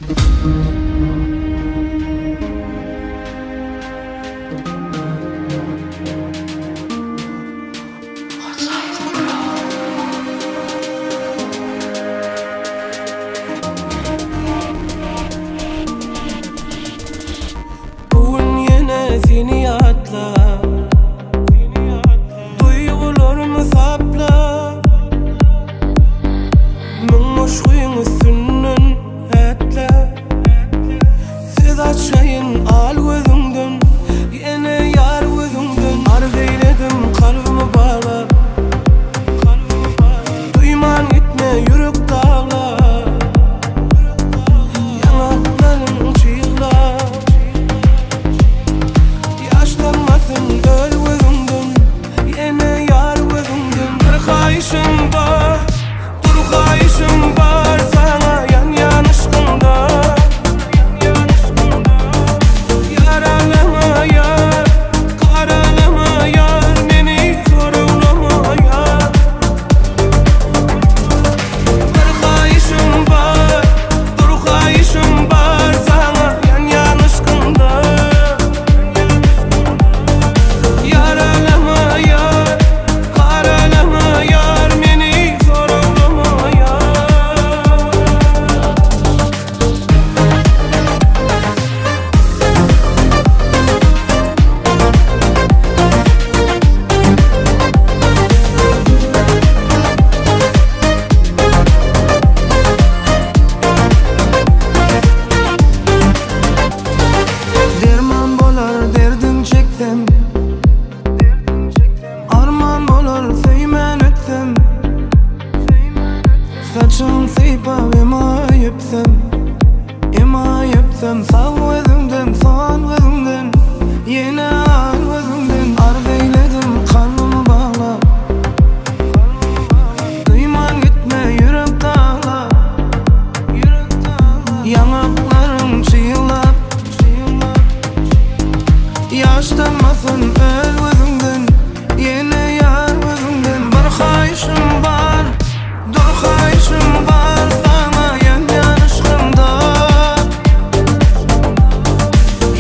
Bu gün ýene seni ýatlap Duýgularmy saplap Müň goşgyň üstünden ätläp Söz açaýyn al gözüňden Ýene ýar gözüňden Arz eýledim kalbymy baglap Duýman gitme ýürek daglap Ýaňaklaryň çyglap Ýaş dammasyn öl gözüňden Ýene ýar gözüňden Bir haýyşym bar Dur haýyşym bar Saňa ýanýan yşkyňda Ýaralama ýar Garalama ýar Meni soraglama ýar Bir haýyşym bar Dur haýyşym bar Saňa ýanýan yşkyňda Ýaralama ýar Garalama ýar Meni soraglama ýar. Derman bolar derdiň çeksem Arman bolar söýmän ötsem Saçyň sypap emaý öpsem Emaý öpsem Sag gözüňden sol gözüňden Ýene al gözüňden Arz eýledim kalbymy baglap Duýman gitme ýürek daglap Ýaňaklaryň çyglap Ýaş dammasyn öl gözüňden Ýene ýar gözüňden Bir haýyşym bar Dur haýyşym bar Saňa ýanýan yşkymda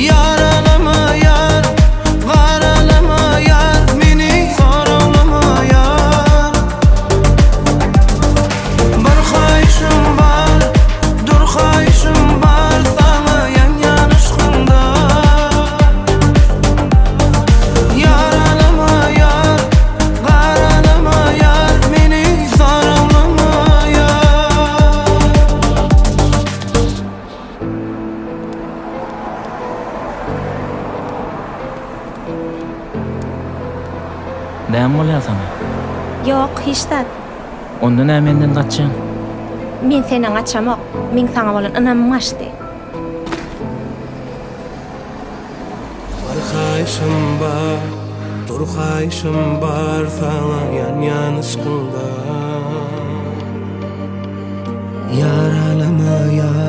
Ýaralama ýar Garalama ýar Meni soraglama ýar Bir haýyşym bar Dur haýyşym bar Saňa ýanýan yşkyňda Ýaralama ýar Garalama ýar Meni soraglama ýar. Näme bolýar saňa? Ýok, hiç zat. Onda näme menden gaçýaň? Men senden gaçamok. Meň saňa bolan ynamym gaçdy. Bir haýyşym bar, dur haýyşym bar saňa ýanýan yşkyňda. Ýaralama ýar.